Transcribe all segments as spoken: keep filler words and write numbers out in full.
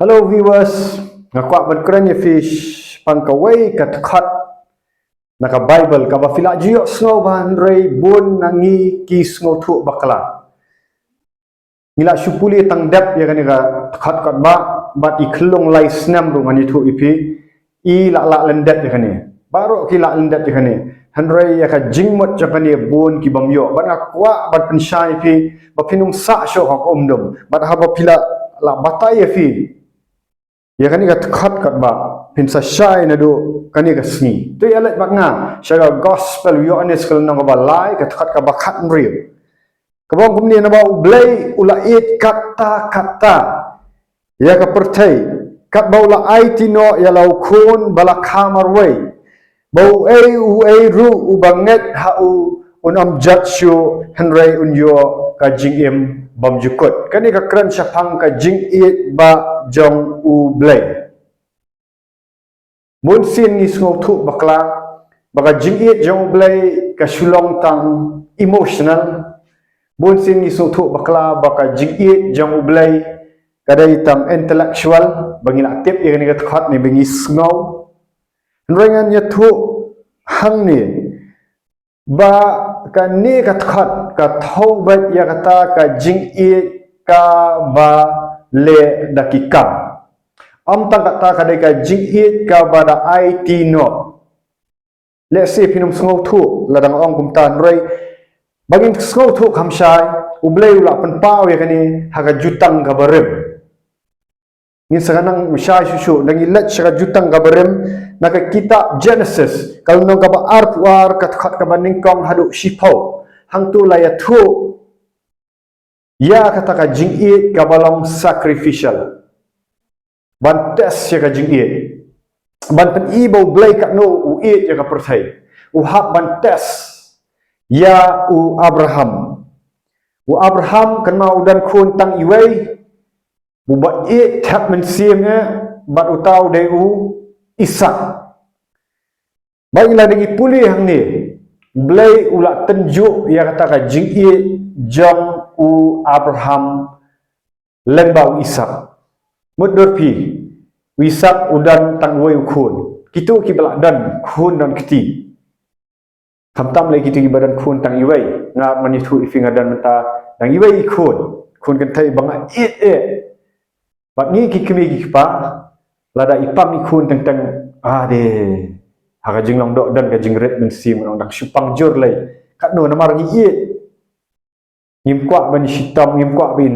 Hello viewers, nga kwah ban kren ïa phi shaphang kawei ka dkhot na ka Bible kaba phi la ju ïohsngew bha, hynrei bun na ngi ki sngewthuh bakla. Ngi la shu pule tang dep ïa kane ka dkhot katba, bad i khyllung lai snem ruh ngan ïathuh ïa phi, i la lah lyndet ïa kane. Baroh ki la lyndet ïa kane. Hynrei ïa ka jingmut jong kane bun ki bym ïoh. Bad nga kwah ban pynshai ïa phi ba phin ym sah shuh ha ka umdum. Bad haba phi la, la batai ïa phi ïa kane ka dkhot katba, phin sa shai naduh kane ka sngi. To ïa leit bad nga sha ka Gospel u Ïoannis ka lynnong kaba lai, ka dkhot kaba khathynriew. Kaba ong kumne: Naba U Blei u la ïeit katta katta ïa ka pyrthei, katba u la aiti noh ïa la u Khun ba la kha marwei, ba uei uei ruh uba ngeit ha u un ym jot shuh, hynrei un ïoh ka jingim bymjukut. Kane ka kren shaphang ka jingïeit ba jong U Blei. Bun sien ngi sngewthuh bakla ba ka jingïeit jong U Blei ka shu long tang emotional. Bun sien ngi sngewthuh bakla ba ka jingïeit jong U Blei ka dei tang intellectual, ba ngi la tip ïa kane ka dkhot ne ba ngi sngew. Hynrei ngan ïathuh hangne ba kane ka dkhot ka thew beit ïa kata ka jingïeit kaba leh da ki kam. Ym tang kata, ka dei ka jingïeit kaba da aiti noh. Lehse phin ym sngewthuh lada nga ong kumta, hynrei ba ngin sngewthuh kham shai, U Blei u la pynpaw ïa kane ha ka Jutang kaba Rim. Ngin sa nang shai shuh shuh, da ngi leit sha ka Jutang kaba Rim, na ka kitab Genesis, ka lynnong kaba arphew ar, ka dkhot kaba nyngkong haduh shiphew. Hangto la ïathuh ïa kata ka jingïeit kaba long sacrificial. Ban test ïa ka jingïeit. Ban pyni ba U Blei katno u ïeit ïa ka pyrthei, u hap ban test ïa u Abraham. U Abraham kynmaw u don khun tang iwei, uba ïeit thep mynsiem eh, bad uta u dei u Isak. Ba ngi la dang ïa pule hangne, U Blei u la tynjuh ïa kata ka jingïeit jong u Abraham lyngba u Isak. Mutdur phi, u Isak u don tang uwei u khun. Kito kiba la don khun don kti. Khamtam lei kito kiba don khun tang iwei. Nga man ïathuh ïa phi nga don mynta tang iwei i khun. Khun kynthei ba nga ïeit eh. Bad ngi ki kmie ki kpa, lada i pang i khun teng teng, ade, ha ka jinglong doh don ka jingrit mynsiem, ngan ong dang shu pang jur lei. Katno namar ngi ïeit. Ngim kwah ban shitom, ngim kwah ban,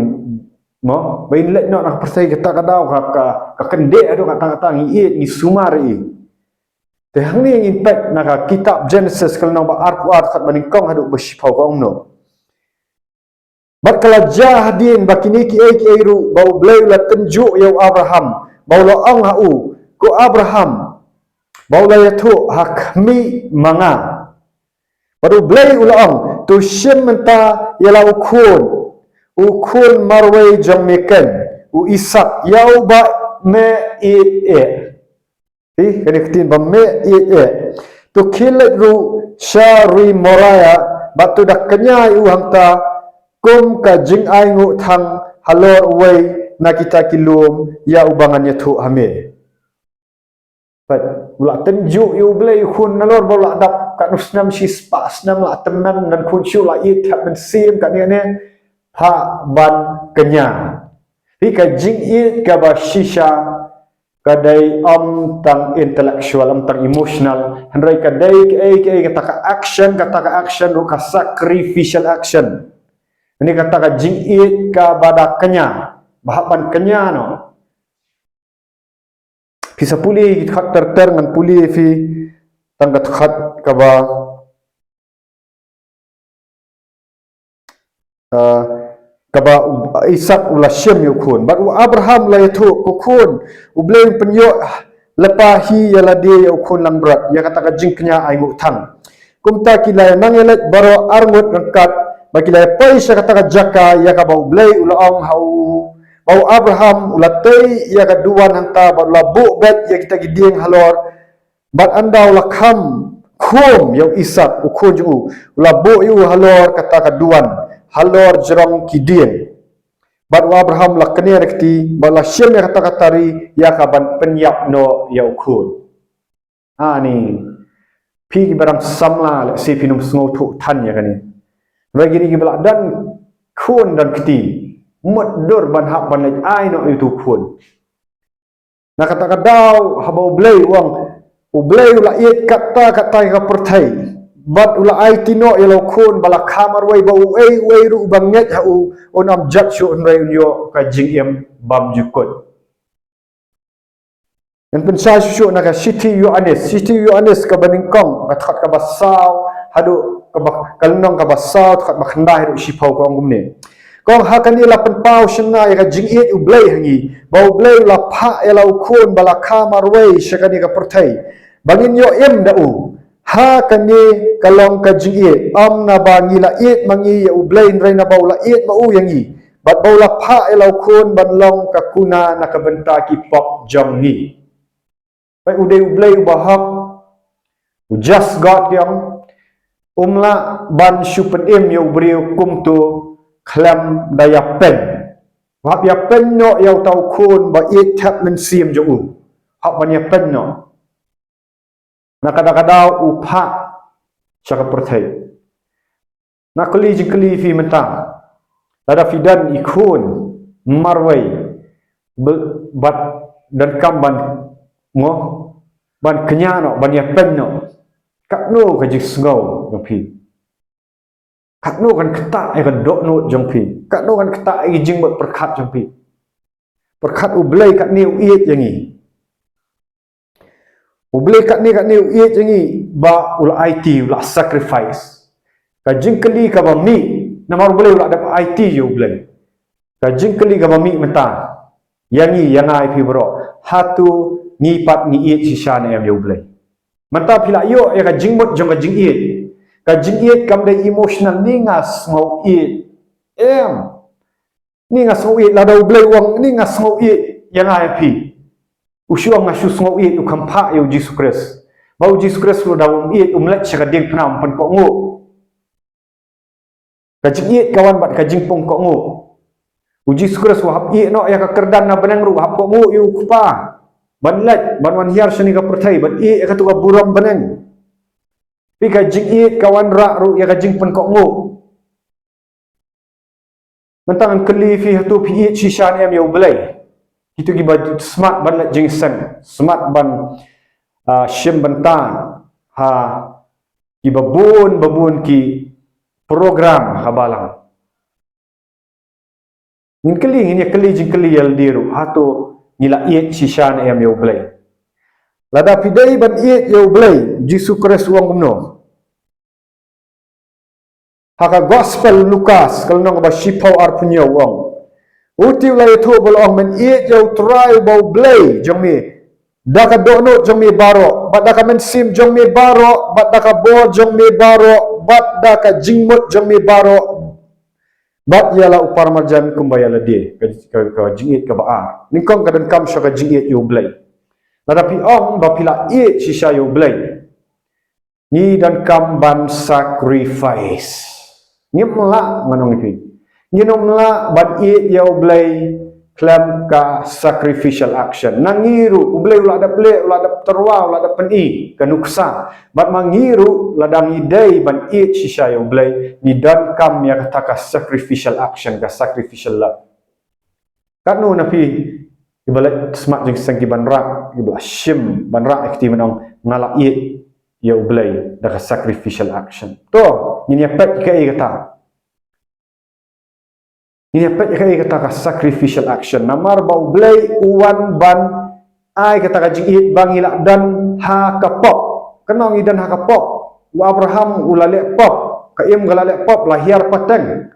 mo, ban leit noh na ka pyrthei kata ka daw, ka, ka, ka kyndit haduh katta katta, ngi ïeit, ngi sumar ïa i. Te hangne ngin peit na ka kitab Genesis ka lynnong ba arphew ar, dkhot ba nyngkong haduh ba shiphew, ka ong kumno. Bad ka la jia hadien ba kine kiei kiei ruh ba U Blei u la tynjuh ïa u Abraham, ba u la ong ha u, ko Abraham, ba u la ïathuh ha khmih ma nga. Bad U Blei u la ong, to shim mynta ïa la u khun, u khun marwei jong me keiñ, u Isak, ïa uba me ïeit eh. Phi, kane ka ktien ba me ïeit eh. To khie leit ruh sha ri Moria, bad to da kñia ïa u hangta, kum ka jingainguh thang halor uwei na kita ki lum ïa uba ngan ïathuh ha me. Peit, u la tynjuh ïa U Blei u khun nalor ba u la dap katno snem, shispah snem la tymmen, don khun shuh, la ïeit thep mynsiem, kane kane, ha ban kñia. Phi, ka jingïeit kaba shisha ka dei ym tang intellectual, ym tang emotional, hynrei ka dei kaei kaei, kata ka action, kata ka action ruh ka sacrificial action. Ini kata ka jingïeit kaba da kñia, ba hap ban kñia noh. Phi sa pule ki dkhot ter ter, ngan pule phi tang ka dkhot kaba, ah, kaba u Isak u la shim ïa u khun. Bad u Abraham la ïathuh, ko khun, U Blei un pynïoh lypa hi ïa lade ïa u khun langbrot, ïa kata ka jingkñia ainguh thang. Kumta ki la nang ïaleit baroh arngut ryngkat, ba ki la poi sha kata ka jaka ïa kaba U Blei u la ong ha u, ba u Abraham u la tei ïa ka duwan hangta, bad u la buh beit ïa kita ki dieng halor, bad ynda u la kham khum ïa u Isak u khun jong u, u la buh ïa u halor kata ka duwan, halor jrong ki dieng. Bad u Abraham la kner kti, bad la shim ïa kata ka tari, ïa kaban pynïap noh ïa u khun. Ani, phi kiba dang samla, lehse phin ym sngewthuh than ïa kane. Hynrei kine kiba la don khun don kti, mutdur ban hap ban leit ai noh ïa utu u khun. Na kata ka daw, haba U Blei u ong, U Blei u la ïeit katta katta ïa ka pyrthei, bad u la aiti noh ïa la u khun ba la kha marwei, ba uei uei ruh uba ngeit ha u un ym jot shuh, hynrei un ïoh ka jingim bymjukut. Ngan pynshai shuh shuh na ka shithi u Ïoannis, shithi u Ïoannis kaba nyngkong, ka dkhot kaba saw haduh kaba, ka lynnong kaba saw, dkhot ba khyndai haduh shiphew, ka ong kumne. Ka ong, ha kane la pynpaw shynna ïa ka jingïeit U Blei ha ngi, ba U Blei u la phah ïa la u khun ba la kha marwei sha kane ka pyrthei, ba ngin ïoh im da u. Ha kane ka long ka jingïeit, ym naba ngi la ïeit ma ngi ïa U Blei, hynrei naba u la ïeit ma u ïa ngi, bad ba u la phah ïa la u khun ban long ka kuna na ka bynta ki pop jong ngi. Peit, u dei U Blei uba hok, u just God, ki ong, um lah ban shu pynim ïa u briew kumto khlem da ïapeiñ. U hap ïapeiñ noh ïa uta u khun ba ïeit thep mynsiem jong u. Hap ban ïapeiñ noh. Na kata ka daw u phah sha ka pyrthei. Nga kylli jingkylli ïa phi mynta. Lada phi don i khun marwei, bad donkam ban, mo, ban kñia noh, ban ïapeiñ noh, katno ka jingsngew jong phi? Katno kan ktah ïa ka dohnud jong phi? Katno kan ktah ïa ka jingmut pyrkhat jong phi? Pyrkhat, U Blei katne u ïeit ïa ngi. U Blei katne katne u ïeit ïa ngi, ba u la aiti, u la sacrifice. Ka jingkylli kaba mih, namar U Blei u la dep aiti ïa U Blei. Ka jingkylli kaba mih mynta ïa ngi, ïa nga, ïa phi baroh, hato ngi pat ngi ïeit shisha ne em ïa U Blei? Mynta phi la ïoh ïa ka jingmut jong ka jingïeit. Ka jingïeit kam dei emotional, ni nga sngew ïeit. Em. Ni nga sngew ïeit, lada U Blei u ong ni nga sngew ïeit ïa nga ïa phi, u shu ong nga shu sngew ïeit, u kham phah ïa U Jisu Khrist. Ba U Jisu Khrist lada um ïeit, um leit sha ka diengphna, um pynkohnguh. Ka jingïeit ka wan bad ka jingpynkohnguh. U Jisu Khrist u hap ïeh noh ïa ka kyrdan na bneng ruh, u hap kohnguh ïa u Kpa ban leit, ban wan hiar shane ka pyrthei, ban ïeh ïa katu ka burom bneng. Phi, ka jingïeit ka wanrah ruh ïa ka jingpynkohnguh. Mynta ngan kylli phi, hato phi ïeit shisha ne em ïa U Blei? Kito kiba smat ban leit jingïaseng, smat ban, ah, shim bynta ha kiba bun ba bun ki program ha balang. Ngin kylli, ngin ïa kylli jingkylli ïa lade ruh, hato ngi la ïeit shisha ne em ïa U Blei? Lada phi dei ban ïeit ïa U Blei, Jisu Khrist u ong kumno? Ha ka Gospel Lukas, ka lynnong kaba shiphew arphew hynñiew, u ong, u te u la ïathuh bad u ong, men ïeit ïa U Trai uba U Blei jong me da ka dohnud jong me baroh, bad da ka mynsiem jong me baroh, bad da ka bor jong me baroh, bad da ka jingmut jong me baroh, bad ïa la u paramarjan kumba ïa lade. Ka, ka, ka jingïeit kaba ar. Nyngkong ka donkam sha ka jingïeit ïa U Blei. Lada phi ong ba phi la ïeit shisha ïa U Blei, ngi donkam ban sacrifice. Ngim lah, ngan ong ïa phi, ngin ym lah ban ïeit ïa U Blei khlem ka sacrificial action. Na ngi ruh, U Blei u la dep leh, u la dep tyrwa, u la dep pyni ka nuksa. Bad ma ngi ruh, lada ngi dei ban ïeit shisha ïa U Blei, ngi donkam ïa kata ka sacrificial action, ka sacrificial love. Katno na phi kiba la smat jingïaseng, kiba la rah, kiba la shim ban rah ïa kti, men ong nga la ïeit ïa U Blei da ka sacrificial action? To, ngin ïa peit kaei kata. Ngin ïa peit kaei kata ka sacrificial action. Namar ba U Blei u wan ban ai kata ka jingïeit ba ngi la don ha ka pop. Kano ngi don ha ka pop? U Abraham u la leh pop, ka im ka la leh pop, la hiar pateng.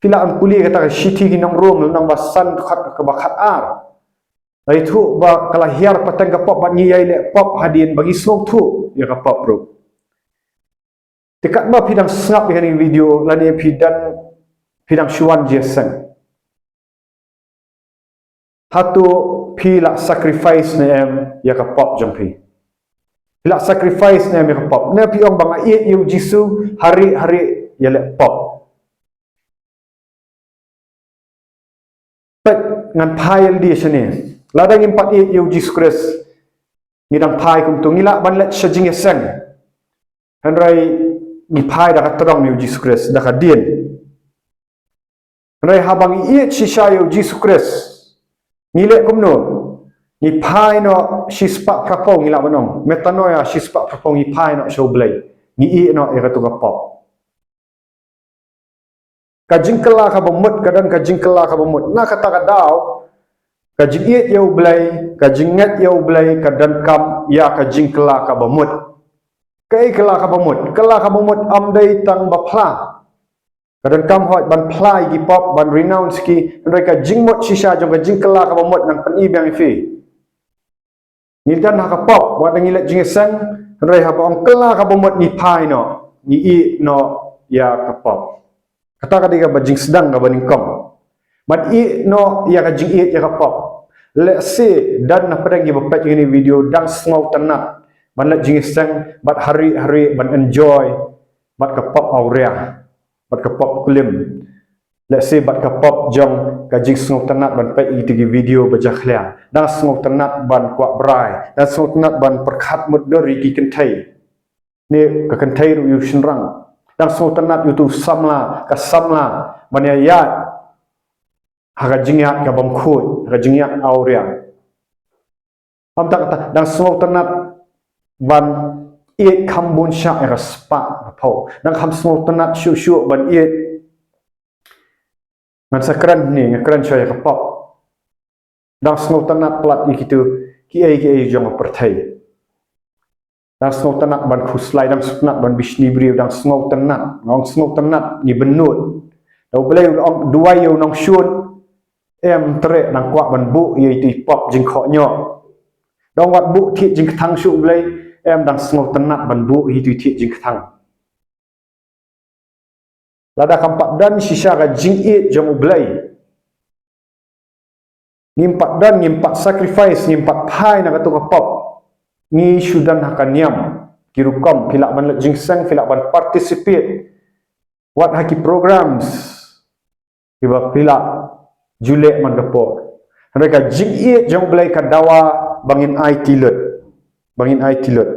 Phi lah ban pule kata ka shithi ki nong Rom, lynnong ba san, dkhot kaba khat ar. La ïathuh ba ka la hiar pateng ka pop bad ngi ïai leh pop hadien ba ngi sngewthuh ïa ka pop ruh. Te katba phi dang sngap ïa kane ka video lane phi dang, phi dang shu wan jingïaseng, hato phi la sacrifice ne em ïa ka pop jong phi? Phi la sacrifice ne em ïa ka pop? Ne phi ong ba nga ïeit ïa U Jisu, hynrei, hynrei ïa leh pop. Peit, ngan phai ïa lade shane. Lada ngim pat ïeit ïa u Jisu Khrist, ngi dang phai kumto, ngi lah ban leit sha jingïaseng, hynrei ngi phai da ka tdong ïa u Jisu Khrist, da ka dien. Hynrei haba ngi ïeit shisha ïa u Jisu Khrist, ngi leh kumno? Ngi phai noh shispah phraphew, ngi lah ban ong, metanoia, shispah phraphew, ngi phai noh sha u Blei. Ngi ïeh noh ïa kato ka pop. Ka jingkylla kaba mut, ka don ka jingkylla kaba mut. Na kata ka daw, ka jingïeit ïa u Blei, ka jingngeit ïa u Blei, ka donkam ïa ka jingkylla kaba mut. Kaei kylla kaba mut? Kylla kaba mut ym dei tang ba phla. Ka donkam hooid ban phla ïa ki pop, ban renounce ki, hynrei ka jingmut shisha jong ka jingkylla kaba mut, ngan pyni biang ïa phi. Ngi don ha ka pop, wat la ngi leit jingïaseng, hynrei haba ong kylla kaba mut ngi phai noh, ngi ïeh noh ïa ka pop. Kata ka dei kaba jingsdang kaba nyngkong. Ban ïeh noh ïa ka jingïeit ïa ka pop. Lehse don na pdeng kiba peit ïa kane ka video dang sngewtynnat ban leit jingïaseng, bad harieh harieh ban enjoy bad ka pop awria, bad ka pop klim. Lehse bad ka pop jong ka jingsngewtynnat ban peit ïa kito ki video ba jakhlia. Dang sngewtynnat ban kwah brai, dang sngewtynnat ban pyrkhat mutdur ïa ki kynthei. Ne ka kynthei ruh ïa u shynrang. Dang sngewtynnat ïa uto u samla, ka samla, ban ïaid ha ka jingïaid ka bym khuid, ha ka jingïaid awria. Ym tang kata, dang sngewtynnat ban ïeit kham bun shah ïa ka spah ka phew. Dang kham sngewtynnat shuh shuh ban ïeit. Ngan sa kren hangne, ngan kren shuwa ïa ka pop. Dang sngewtynnat palat ïa kito kiei kiei jong ka pyrthei. Dang sngewtynnat ban khuslai, dang sngewtynnat ban bishni briew, dang sngewtynnat, dang sngewtynnat, ngi bynnud. Da u Blei u ong, duwai ïa u nongshun, em, treh, dang kwah ban buh ïa ito i pop jingkhohñioh. Dang wat buh thied jingkthang shuh u Blei, em, dang sngewtynnat ban buh ïa ito i thied jingkthang. Lada kam pat don shisha ka jingïeit jong u Blei, ngim pat don, ngim pat sacrifice, ngim pat phai na kato ka pop, ngi shu don ha ka niam. Ki rukom, phi lah ban leit jingïaseng, phi lah ban participate wat ha ki programs kiba phi lah ju leh man ka por. Hynrei ka jingïeit jong u Blei ka dawa ba ngin aiti lut, ba ngin aiti lut.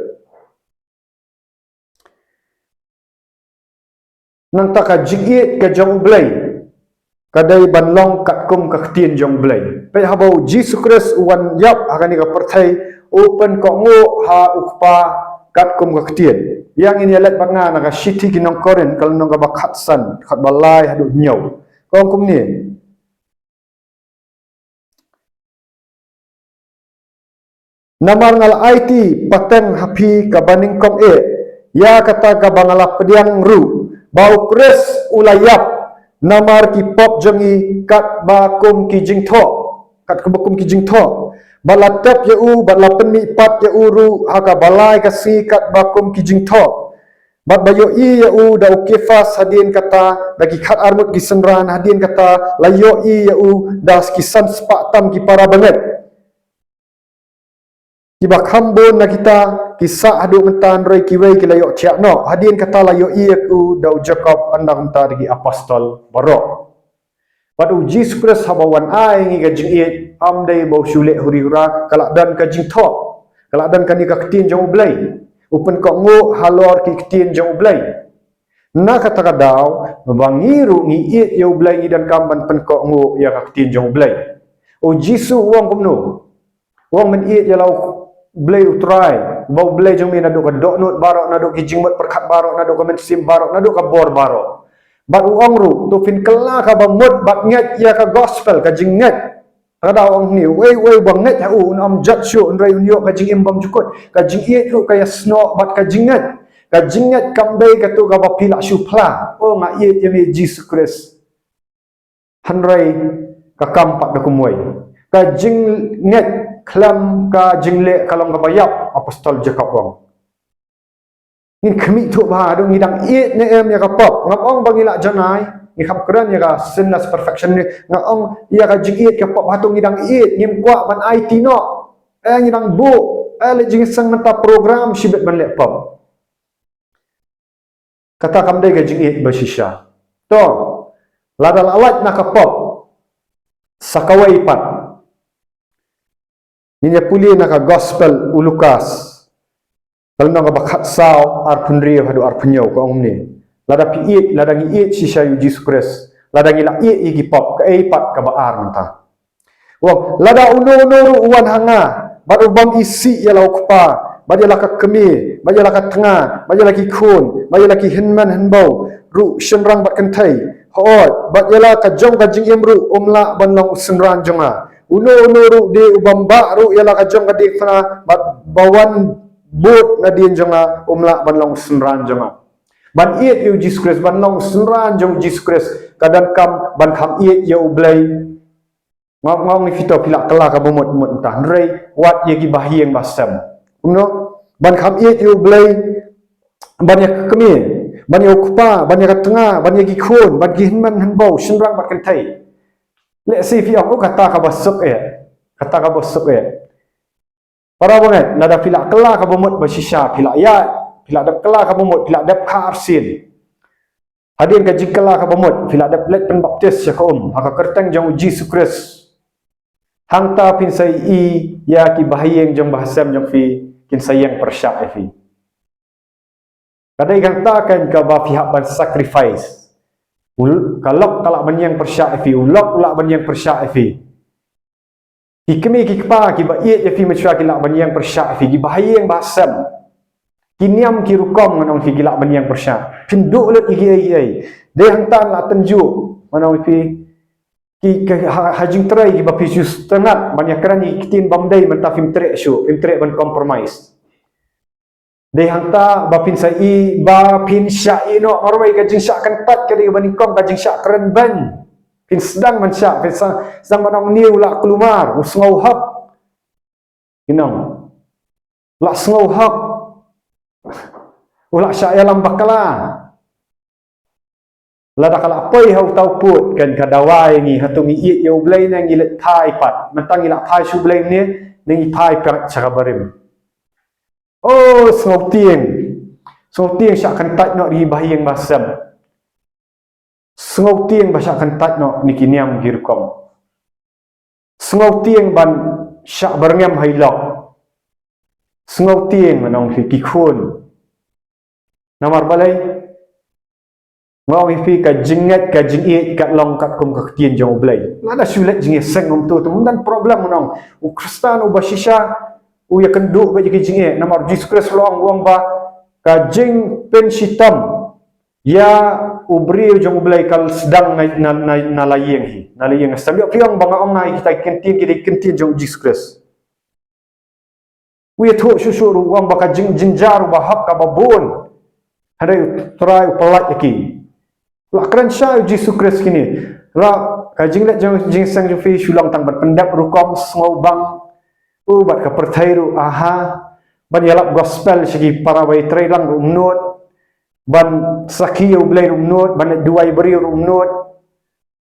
Nangta ka jingïeit ka jong u Blei ka dei ban long katkum ka ktien jong u Blei. Peit, haba u Jisu Khrist u wan ïap ha kane ka pyrthei, u pynkohnguh ha u Kpa katkum ka ktien. Ïa ngin ïa leit bad nga na ka shithi ki nong Korinth, ka lynnong kaba khatsan, khatba lai haduh hynñiew. Ka ong kumne. Namar nga la aiti pateng ha phi kaba nyngkong eh, ïa kata kaba nga la pdiang ruh, ba u Khrist u la ïap namar ki pop jong ngi katba kum ki jingthoh, katba kum ki jingthoh. Bad la tep ïa u, bad la pynmihpat ïa u ruh ha kaba lai ka sngi katba kum ki jingthoh. Bad ba ïohi ïa u da u Kefas, hadien kata da ki khatar ngut ki synran, hadien kata la ïohi ïa u da ki san spah tam ki para bangeit. Kiba kham bun na kita ki sah haduh mynta, hynrei kiwei ki la ïoh thiah noh. Hadien kata la ïohi ïa u da u Jakob, ynda kumta da ki apostol baroh. Bad u Jisu Khrist haba wan ai ngi ka jingïeit, ym dei ba u shu leh huri hura, ka la don ka jingthoh, ka la don kane ka ktien jong u Blei. U pynkohnguh halor ki ktien jong u Blei. Na kata ka daw, ba ngi ruh ngi ïeit ïa u Blei, ngi donkam ban pynkohnguh ïa ka ktien jong u Blei. U Jisu u ong kumno? U ong, men ïeit ïa la u Blei u Trai, ba u Blei jong me naduh ka dohnud baroh, naduh ki jingmut pyrkhat baroh, naduh ka mynsiem baroh, naduh ka bor baroh. Bad u ong ruh, to phin kylla kaba mut bad ngeit ïa ka gospel, ka jingngeit. Ka daw ong hangne, uei uei uba ngeit ha u un ym jot shuh, hynrei un ïoh ka jingim bymjukut. Ka jingïeit ruh ka ïasnoh bad ka jingngeit. Ka jingngeit kam dei kato kaba phi lah shu phla, o, nga ïeit ïa me Jisu Khrist, hynrei ka kam pat da kumwei. Ka jingngeit khlem ka jingleh ka long kaba ïap, apostol Jakob u ong. Ngin khmih thuh bha, haduh ngi dang ïeit ne em ïa ka pop. Ngam ong ba ngi lah janai, ngi kham kren ïa ka sinless perfection ne. Nga ong ïa ka jingïeit ka pop, hato ngi dang ïeit, ngim kwah ban aiti noh. Eh, ngi dang buh, eh, leit jingïaseng mynta, program shibit ban leh pop. Kata kam dei ka jingïeit ba shisha. To, lada la lait na ka pop, Sa kawei pat, ngin ïa pule na ka Gospel u Lukas, ka lynnong kaba khatsaw, arphew hynriew haduh arphew hynñiew, ka ong kumne: Lada phi ïeit, lada ngi ïeit shisha ïa u Jisu Khrist, lada ngi la ïeit ïa ki pop, kaei pat kaba ar mynta? Ong, lada uno uno ruh u wan ha nga, bad u bym isih ïa la u kpa, bad ïa la ka kmie, bad ïa la ka tnga, bad ïa la ki khun, bad ïa la ki hynmen hynbew ruh, shynrang bad kynthei, hooid, bad ïa la ka jong ka jingim ruh, um lah ban long u synran jong nga. Uno uno ruh de u bym bah ruh ïa la ka jong ka diengphna, bad ba wan bud nadien jong nga, um lah ban long u synran jong nga. Ban ïeit ïa u Jisu Khrist, ban long u synran jong u Jisu Khrist, ka donkam ban kham ïeit ïa u Blei. Nga ong, nga ong ïa phi to, phi lah kylla kaba mut mut mynta, hynrei wat ïa ki bahaïing bahasem. Kumno? Ban kham ïeit ïa u Blei, ban ïa ka kmie, ban ïa u kpa, ban ïa ka tnga, ban ïa ki khun, ban ki hynmen hynbew, shynrang bad kynthei. Lehse phi ong, oh, kata kaba suk eh. Kata kaba suk eh. Para bangeit, lada phi lah kylla kaba mut ba shisha, phi lah ïaid, phi lah dep kylla kaba mut, phi lah dep kha arsien hadien ka jingkylla kaba mut, phi lah dep leit pynbaptis sha ka um ha ka kyrteng jong u Jisu Khrist, hangta phin sa ïohi ïa ki bahaïing jong bahasem jong phi kin sa ïeng pyrshah ïa phi. Ka dei kata kan kaba phi hap ban sacrifice. U-, ka lok ka lah ban ïeng pyrshah ïa phi, u lok u lah ban ïeng pyrshah ïa phi. Ki kmie ki kpa kiba ïeit ïa phi mynshuwa ki lah ban ïeng pyrshah ïa phi, ki bahaïing bahasem, ki niam ki rukom, ngan ong ïa phi, ki lah ban ïeng pyrshah. Phin duh lut ïa kiei kiei. Dei hangta la tynjuh, ngan ong ïa phi, ki, ki ha, ha jingtrei kiba phi shu sngewtynnat ban ïakren ïa ki ktien bym dei, mynta phim treh shuh, phim treh ban compromise. Dei hangta ba phin sa ïohi ba phin shah ïehnoh marwei, ka jingshah kyntait ka dei kaba nyngkong, ka jingshah kren beiñ. Phin sdang ban shah, phin sa, sdang ban ong, une u lah kulmar, u sngew hok. Phin ong, u lah sngew hok, u lah shah ïalam bakla. Lada ka lah poi ha uta u pud, kan ka dawa ïa ngi, hato ngi ïeit ïa u Blei ne ngi leit phai pat. Mynta ngi lah phai sha u Blei mynne, ne ngi phai pat sha ka barim. Oh, sngewtieng. Sngewtieng shah kyntait noh da ki bahaïing bahasem. Sngewtieng ba shah kyntait noh da ki niam ki rukom. Sngewtieng ban shah byrngem ha i lok. Sngewtieng, ngan ong ïa phi, ki khun. Namar balei? Nga ong ïa phi, ka jingngeit, ka jingïeit, ka long katkum ka ktien jong u Blei. Lada shu leit jingïaseng kumto, to ym don problem, ngan ong. U Khristan uba shisha u ïakynduh bad ïa ki jingeh. Namar u Jisu Khrist u la ong, u ong ba ka jingpynshitom ïa u briew jong u Blei ka sdang na, na, na, na la ïing hi, na la ïing. Sa ïoh phi ong ba nga ong na ïa kita ki ktien, ki dei ki ktien jong u Jisu Khrist. U ïathuh shuh shuh ruh, u ong ba ka jing, jingjynjar uba hok kaba bun, hynrei u Trai u pyllait ïa ki. La kren shai u Jisu Khrist kine. Ruh ka jingleit jong, jingïaseng jong phi shu long tang ban pyndep rukom, sngewbang, u, bad ka pyrthei ruh, aha. Ban ïalap gospel sha ki para ba ïatreilang ruh ym nud. Ban sakhi ïa u Blei ruh ym nud, ban leit duwai briew ruh ym nud.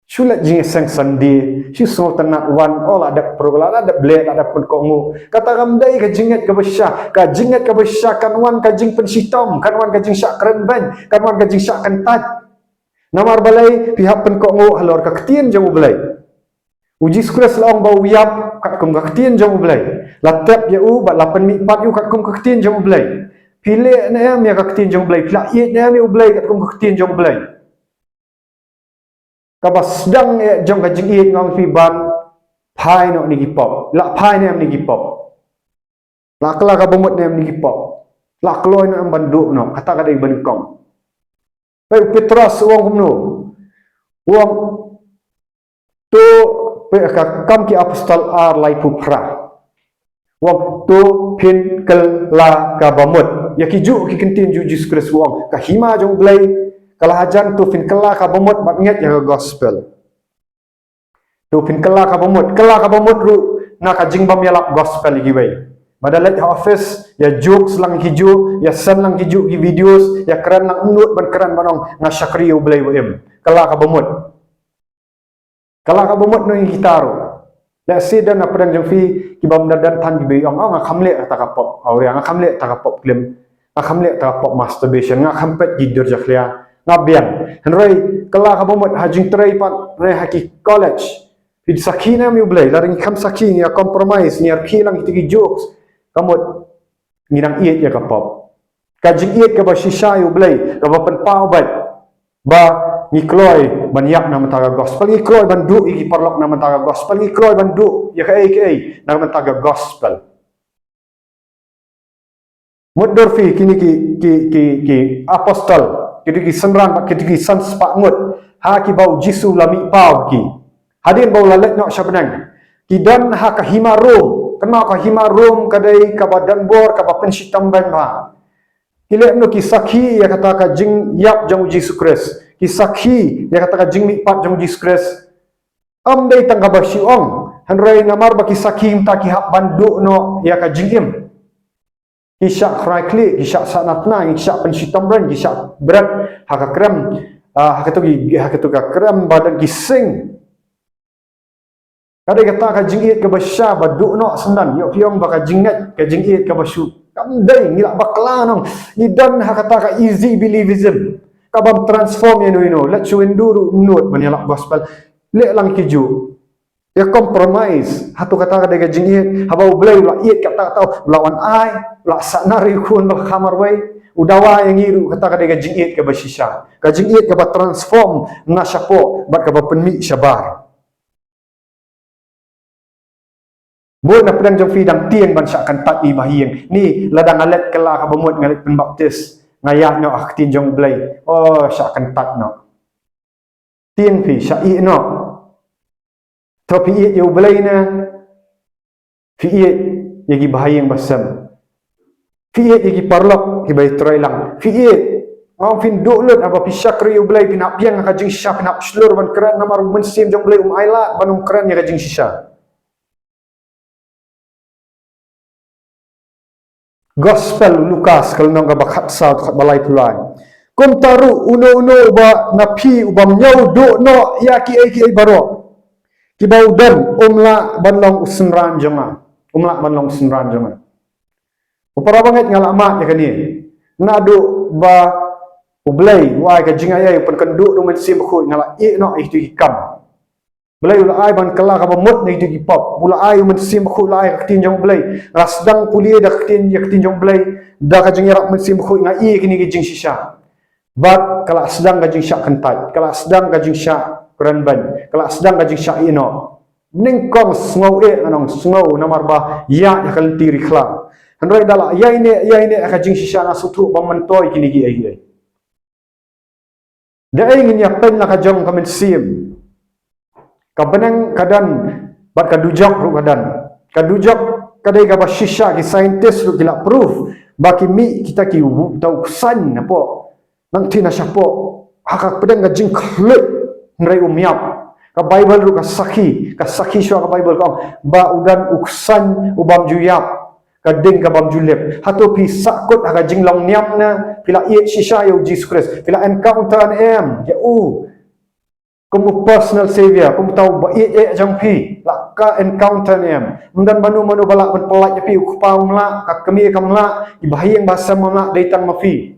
Shu leit jingïaseng Sunday, shu sngewtynnat wan, oh, la dep program, la dep leh, la dep pynkohnguh. Kata kam dei ka jingngeit kaba shisha. Ka jingngeit kaba shisha kan wan ka jingpynshitom, kan wan ka jingshah kren beiñ, kan wan ka jingshah kyntait. Namar balei? Phi hap pynkohnguh halor ka ktien jong u Blei. U Jisu Khrist la ong ba u ïap katkum ka ktien jong u Blei. La tep ïa u bad la pynmihpat ïa u katkum ka ktien jong u Blei. Phi leh ne em ïa ka ktien jong u Blei? Phi la ïeit ne em ïa u Blei katkum ka ktien jong u Blei? Kaba sdang eh jong ka jingïeit, nga ong ïa phi, ban phai noh na ki pop. La phai ne em na ki pop? La kylla kaba mut ne em na ki pop? La kloi ne em ban duh noh? Kata ka dei ba nyngkong. Peit u Petros u ong kumno? U ong, to, peit ka Kam ki Apostol ar, laiphew phra. U ong, to phin kylla kaba mut. Ïa kijuh ki ktien jong u Jisu Khrist u ong. Ka hima jong u Blei ka la hajan, to phin kylla kaba mut bad ngeit ïa ka gospel. To phin kylla kaba mut, kylla kaba mut ruh na ka jingbym ïalap gospel ïa kiwei. Ba da leit ha office, ïa jokes lang ïa kijuh, ïa send lang ïa kijuh ki videos, ïa kren lang, ym nud ban kren, ban ong nga shakri ïa u Blei ba im. Kylla kaba mut. Kylla kaba mut noh ïa kita ruh. Lehse don na pdeng jong phi ki bym da don than kiba ong, oh, nga kham leh kata ka pop awria, nga kham leh kata ka pop klim, nga kham leh kata ka pop masturbation, nga kham peit ki dur jakhlia, nga biang. Hynrei kylla kaba mut ha jingtrei pat, hynrei ha ki college, Phi sakhi ne em ïa u Blei, lada ngi kham sakhi, ngi ïa compromise, ngi ïa rkhie lang ïa ki jokes, ka mut ngi dang ïeit ïa ka pop. Ka jingïeit kaba shisha ïa u Blei, kaba pynpaw bad ba ngi kloi ban ïap na bynta ka gospel, ngi kloi ban duh ïa ki paralok na bynta ka gospel, ngi kloi ban duh ïa kaei kaei na bynta ka gospel. Mutdur phi kine ki, ki, ki, ki apostol, kine ki synran bad kine ki san spah ngut, ha kiba u Jisu u la mih paw ki. Hadien ba u la leit noh sha bneng, ki don ha ka hima Rom, kynmaw ka hima Rom ka dei kaba don bor, kaba pynshitom bha. Ki leh kumno? Ki sakhi ïa kata ka jingïap jong u Jisu Khrist. Ki sakhi ïa kata ka jingmihpat jong u Jisu Khrist. Ym dei tang kaba shu ong, hynrei namar ba ki sakhi mynta ki hap ban duh noh ïa ka jingim. Ki shah khrai khlieh, ki shah sahnarphna, ki shah pynshitom bha, ki shah bret ha ka krem, ah, ha kato ki, ha kato ka krem ba don ki sing. Ka dei kata ka jingïeit kaba shisha ba duh noh syndon, ïoh phi ong ba ka jingngeit, ka jingïeit kaba shu. Kam dei, ngi lah bakla noh, ngi don ha kata ka easy believism. Ka bym transform ïano ïano, leit shu Hindu ruh ym nud ban ïalap gospel. Leh lang ki ju. Ïa compromise, hato kata ka dei ka jingïeit? Haba u Blei u la ïeit kata, kata u la wan ai, u la sahnar ïa u khun ba la kha marwei, u dawa ïa ngi ruh, kata ka dei ka jingïeit kaba shisha. Ka jingïeit kaba transform na shapoh bad kaba pynmih shabar. Bun na pdeng jong phi dang tieng ban shah kyntait ïa i Bahaïing. Ni lada nga leit kylla kaba mut, nga leit pynbaptis, nga ïaid noh ha ka ktien jong u Blei. Oh, shah kyntait noh. Tieng phi, shah ïeh noh. To phi ïeit ïa u Blei ne phi ïeit ïa ki Bahaïing Basem? Phi ïeit ïa ki paralok kiba ïatrei lang? Phi ïeit? Nga ong phin duh lut haba phi shakri ïa u Blei, phin hap biang ha ka jingshisha, phin hap shlur ban kren, namar u Mynsiem jong u Blei um ailad ban ym kren ïa ka jingshisha. Gospel u Lukas ka lynnong kaba khatsaw, khatbalai phew lai. Kumta ruh uno uno uba na phi ubym ñiew duh noh ïa kiei kiei baroh kiba u don, um lah ban long u synran jong nga. Um lah ban long u synran jong nga. Ko para bangeit, nga la mad ïa kane. Naduh ba u Blei u ai ka jingaiei, u pynkynduh da u Mynsiem Bakhuid, nga la ïeh noh ïa kito ki kam. Blei u la ai ban kylla kaba mut na kito ki pop. U la ai u Mynsiem Bakhuid, u la ai ka ktien jong u Blei. Nga la sdang pule da ka ktien, ïa ka ktien jong u Blei, da ka jingïarap u Mynsiem Bakhuid nga ïeh ïa kine ki jingshisha. Bad ka la sdang ka jingshah kyntait, ka la sdang ka jingshah kren beiñ, ka la sdang ka jingshah ïeh noh. Nyngkong sngew eh, nga ong sngew, namar ba ïa, ïa ka lynti ri khlaw. Hynrei da la ïaineh, ïaineh ka jingshisha, nga sngewthuh ba myntoi kine kiei kiei. Da ei ngin ïa peit la ka jong ka mynsiem? Ka bneng ka don, bad ka dujok ruh ka don. Ka dujok ka dei kaba shisha, ki scientist ruh ki la proof ba ki mih kita ki u-, ta u ksain napoh, nangta na shapoh, ha ka pdeng ka jingkhluit, hynrei um ïap. Ka Baibl ruh ka sakhi, ka sakhi shuwa ka Baibl, ka ong ba u don u ksain u bym ju ïap, ka ding ka bym ju lip. Hato phi sahkut ha ka jinglong niam ne phi la ïeit shisha ïa u Jisu Khrist, phi la encounter ne em ïa u kum u personal savior, kum uta uba ïeit eh jong phi? La ka encounter ne em? Ym don mano mano ba lah ban pyllait ïa phi, u kpa um lah, ka kmie kam lah, ki bahaïing bahasem um lah, dei tang ma phi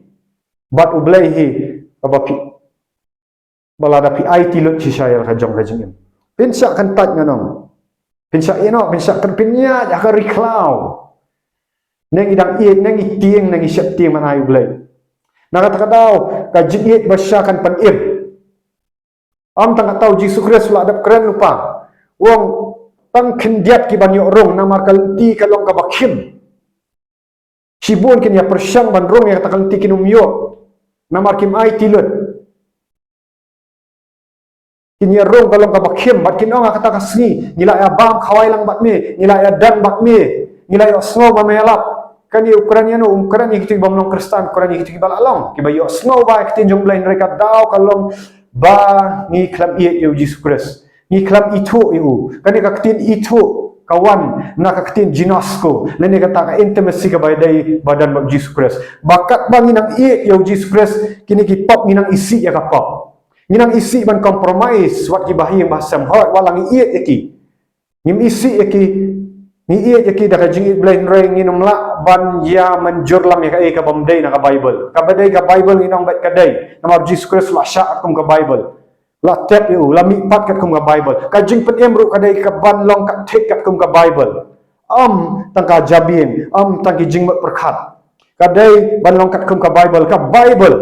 bad u Blei hi, kaba phi, ba lada phi aiti lut shisha ïa la ka jong ka jingim, phin shah kyntait, nga ong. Phin shah ïeh noh, phin shah kyntait, phin ïaid ha ka ri khlaw. Ne ngi dang ïeit, ne ngi tieng, ne ngi sheptieng ban ai u Blei? Na kata ka daw ka jingïeit bashisha kan pynim. Ym tang kata, u Jisu Khrist u la dep kren lypa, u ong, tang khyndiat ki ban ïoh rung, namar ka lynti ka long kaba khim. Shibun kin ïa pyrshang ban rung ïa kata ka lynti, kin ym ïoh, namar kim aiti lut. Kin ïa rung ka long kaba khim, bad kin ong ha kata ka sngi, ngi la ïa bam khawai lang bad me, ngi la ïa don bad me, ngi la ïohsngew ba me ïalap. Kane u kren ïano? Um kren ïa kito ki bym long Khristan, u kren ïa kito kiba la long, kiba ïohsngew ba ïa ka ktien jong u Blei, hynrei ka daw ka long ba ngi khlem ïeit ïa u Jisu Khrist. Ngi khlem ithuh ïa u. Kane ka ktien ithuh ka wan na ka ktien ginosko, lane kata ka intimacy kaba dei ba don bad u Jisu Khrist. Ba katba ngi nang ïeit ïa u Jisu Khrist, kine ki pop ngi nang isih ïa ka pop. Ngi nang isih ban compromise wat ki bahaïing bahasem, hooid, wat la ngi ïeit ïa ki. Ngim isih ïa ki, ngi ïeit ïa ki da ka jingïeit Blei, hynrei ngin ym lah ban ïa mynjur lang ïa kaei ka bym dei na ka Baibl. Kaba dei ka Baibl ngin ong beit ka dei, namar u Jisu Khrist u la shah kum ka Baibl. La tep ïa u, la mihpat katkum ka Bible. Ka jingpynim ruh ka dei ka ban long ka thik katkum ka Bible. Ym tang ka jabieng, ym tang ki jingmut pyrkhat. Ka dei ban long katkum ka Bible, ka Bible.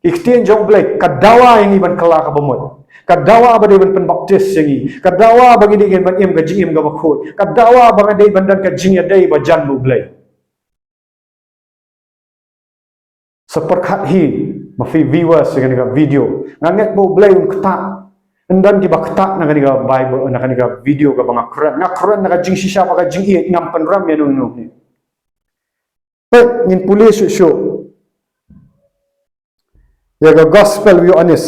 Ki ktien jong U Blei, ka dawa ïa ngi ban kylla ka bamut. Ka dawa ba dei ban pynbaptis ïa ngi. Ka dawa ba ngi dei ban im ka jingim kaba khuid. Ka dawa ba ngi dei ban don ka jingïadei ba jan bad U Blei. Sa pyrkhat hi, ma phi viewers ïa kane ka video. Nga ngeit ba U Blei un ktah. Ynda kiba ktah na kane ka Bible, na kane ka video kaba nga kren. Nga kren na ka jingshisha bad ka jingïeit, ngam pynrem ïano ïano hi. Peit, ngin pule shuh shuh ïa ka Gospel u Ïoannis.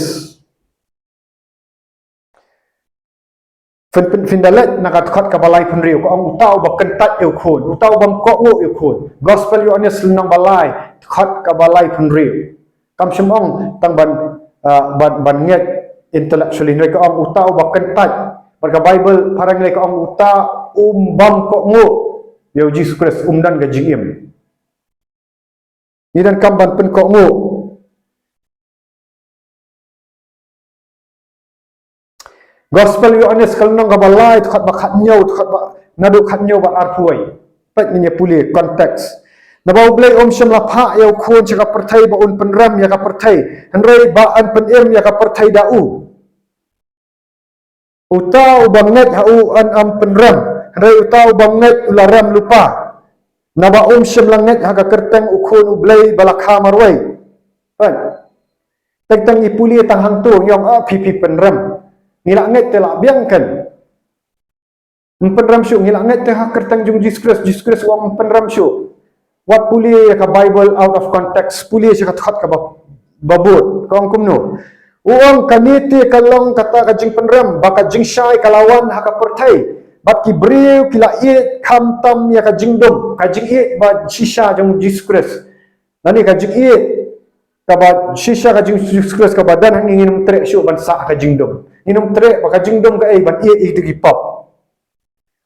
Phin, phin, phin da leit na ka dkhot kaba laiphew hynriew, ka ong uta uba kyntait ïa u khun, uta uba ym kohnguh ïa u khun. Gospel u Ïoannis lynnong ba lai, dkhot kaba laiphew hynriew. Kam shym ong tang ban, ah, ban, ban ngeit intellectually, hynrei ka ong uta uba kyntait. Bad ka Bible phareng lei ka ong uta uba ym kohnguh ïa u Jisu Khrist, um don ka jingim. Ngi donkam ban pynkohnguh. Gospel u Ïoannis ka lynnong kaba lai, dkhot ba khathynñiew, dkhot ba, naduh khathynñiew bad arphew wei. Peit, ngin ïa pule context. Naba U Blei um shym la phah ïa u khun sha ka pyrthei ba un pynrem ïa ka pyrthei, hynrei ba yn pynim ïa ka pyrthei da u. Uta uba ngeit ha u yn ym pynrem, hynrei uta uba ngeit u la rem lypa. Naba um shym la ngeit ha ka kyrteng u Khun U Blei ba la kha marwei. Kan? Teng teng ngi pule tang hangto ngi ong, ah, phi phi pynrem. Ngi la ngeit te la biang kan. Ym pynrem shuh, ngi la ngeit te ha kyrteng jong Jisu Khrist, Jisu Khrist u ong ym pynrem shuh. Wat pule ïa ka Bible out of context, pule sha ka dkhot kaba, ba bud, ka ong kumno. U ong kane te ka long kata ka jingpynrem, ba ka jingshai ka la wan ha ka pyrthei. Bad ki briew ki la ïeit khamtam ïa ka jingdum, ka jingïeit ba shisha jong Jisu Khrist. Lane ka jingïeit kaba shisha ka jong Jisu Khrist kaba don ha ngi, ngin ym treh shuh ban sah ka jingdum. Ngin ym treh ba ka jingdum kaei, ban ïeit ïa ki pop.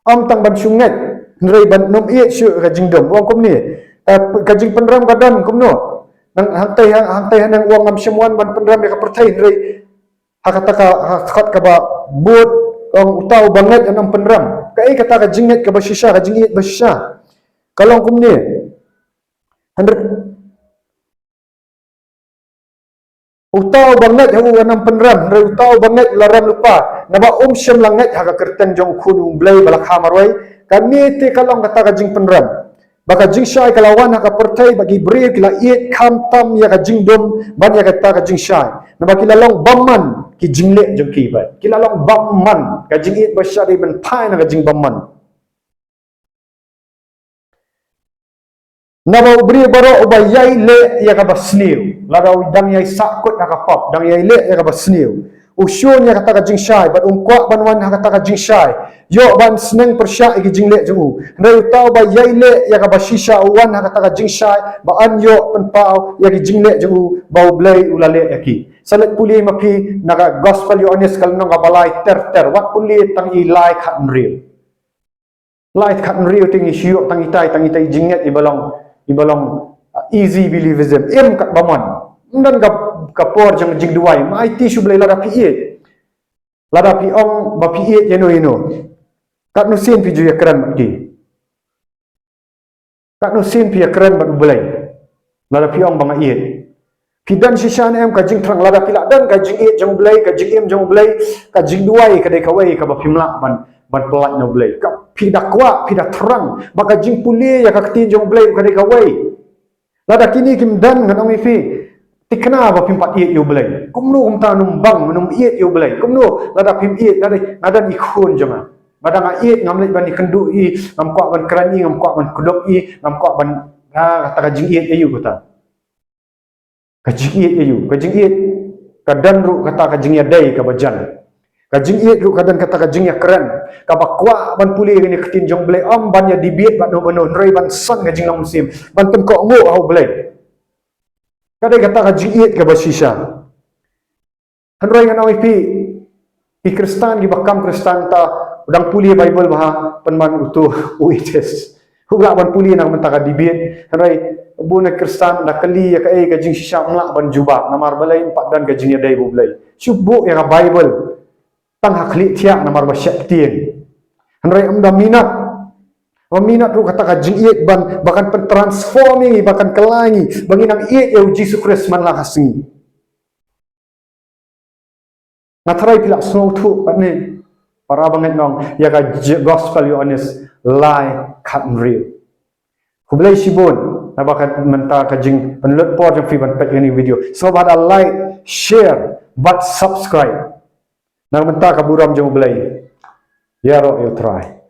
Ym tang ban shu ngeit, hynrei ban ym ïeit shuh ka jingdum. U ong kumne, eh, ka jingpynrem ka don kumno. Nang hangtai, hang, hangtai haneng u ong ngam shym wan ban pynrem ïa ka pyrthei, hynrei ha kata ka, ha ka dkhot kaba bud, u ong uta uba ngeit yn ym pynrem. Kaei kata ka jingngeit kaba shisha, ka jingïeit ba shisha. Ka long kumne. Hynrei uta uba ngeit ha u yn ym pynrem, hynrei uta uba ngeit u la rem lypa, naba um shym la ngeit ha ka kyrteng jong u Khun U Blei ba la kha marwei. Kane te ka long kata ka jingpynrem, ba ka jingshai ka la wan ha ka pyrthei, ba ki briew ki la ïeit khamtam ïa ka jingdum ban ïa kata ka jingshai. Naba ki la long bymman ki jingleh jong ki, ba ki la long bymman, ka jingïeit ba shisha dei ban phai na ka jingbymman. Naba u briew baroh uba ïai leh ïa kaba sniew, lada u dang ïai sahkut ha ka pop, dang ïai leh ïa kaba sniew, u shun ïa kata ka jingshai, bad um kwah ban wan ha kata ka jingshai. Ïoh ban sneng pyrshah ïa ki jingleh jong u. Hynrei uta uba ïai leh ïa kaba shisha u wan ha kata ka jingshai, ba yn ïoh pynpaw ïa ki jingleh jong u ba U Blei u la leh ïa ki. Sa leit pule ma phi na ka Gospel Ïoannis ka lynnong kaba lai ter ter, wat pule tang i lai khathynriew. Lai khathynriew te ngi shu ïoh tang itai, tang itai jingngeit iba long, iba long, ah, easy believism. Im katba mon. Ym don ka, ka por jong jingduwai. Ma aiti shu Blei lada phi ïeit. Lada phi ong ba phi ïeit ïano ïano. Katno sien phi ju ïakren bad ki. Katno sien phi ïakren bad U Blei. Lada phi ong ba nga ïeit. Phi don shisha ne em ka jingthrang, lada phi la don ka jingïeit jong U Blei, ka jingim jong U Blei, ka jingduwai ka dei kawei kaba phim lah ban, ban pyllait na U Blei. Ka phi da kwah, phi da thrang ba ka jingpule ïa ka ktien jong U Blei ka dei kawei. Lada kine kim don, ngan ong ïa phi, thikna ba phim pat ïeit ïa U Blei. Kumno kumta nym bang, nym ïeit ïa U Blei. Kumno lada phim ïeit, lada nga don i khun jong nga, lada nga ïeit, ngam leit ban ïakynduh i, ngam kwah ban kren i, ngam kwah ban kdup i, ngam kwah ban, ah, kata ka jingïeit aïu kata. Ka jingïeit aïu, ka jingïeit ka don ruh kata ka jingïadei kaba jan. Ka jingïeit ruh ka don kata ka jingïakren, kaba kwah ban pule ïa kane ka ktien jong U Blei, ym ban ïa debate bad no bad no, hynrei ban san ka jinglong mynsiem, ban pynkohnguh ha U Blei. Ka dei kata ka jingïeit kaba shisha. Hynrei ngan ong ïa phi, ki Khristan kiba kam Khristan, uta u dang pule Bible bha, pynban uto u atheist. U lah ban pule na ka bynta ka debate, hynrei Bun na Khristan da kylli ïa kaei ka jingshisha, ym lah ban jubab namar balei? Ym pat don ka jingïadei bad U Blei. Shu buh ïa ka Baibl tang ha khlieh thiah namar ba sheptieng. Hynrei ym da minot. Ba minot ruh kata ka jingïeit ban, ba kan pyntransform ïa ngi, ba kan kylla ïa ngi ba ngin nang ïeit ïa U Jisu Khrist man la ka sngi. Nga tharai phi la sngewthuh pat ne, para bangeit nong, ïa ka j-, gospel Ïoannis lai khathynriew. Khublei shibun naba ka mynta ka jingpynlut por jong phi ban peit ïa kane ka video. Sngewbha da like, share bad subscribe. Na ka mynta ka burom jong U Blei. Ïaroh ïa U Trai.